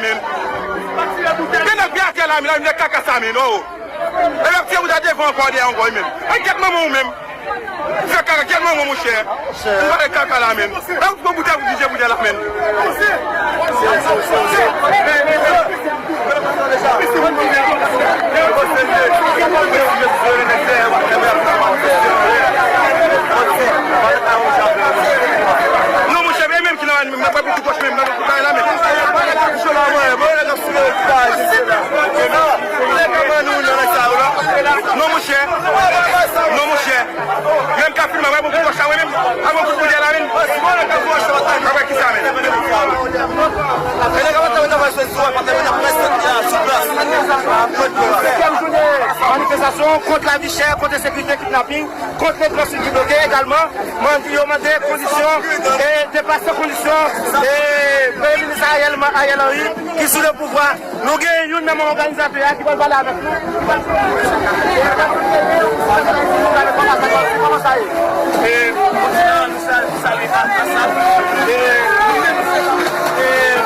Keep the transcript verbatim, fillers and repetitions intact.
Men, gen nèg byen atè la, men, nèg kaka sa, men, oh. E lè ap tiye bouda devan ankò, dèyè ankò, wi, men. Ay, gyèt manman w menm. Fè kaka, gyèt manman w, monchè. Ou pale kaka la, men. Lè ou pran bouda, ou pije bouda la, men. Non, monchè, men menm ki nan, men, men, men, men, men, men, men, non, monchè. Non, monchè. Menm ka filme, wè, bon, pou kòch la, wè, menm. A, bon, pou bouda la, menm. A, wè, ki sa, menm. Dezyèm jounen manifestasyon kont lavi chè, kont ensekirite, kidnaping, kont Metro Sid ki bloke egalman. Mande, yo mande kondisyon, e, deplasman kondisyon, e, Premye Minis Ariel, Ariel Henry, ki sou le pouvwa. Nou gen youn nan manm òganizatè a ki pral pale avèk nou. Kòman sa ye? E, nou sa-, nou salye Al-Assad. E, nou menm, e,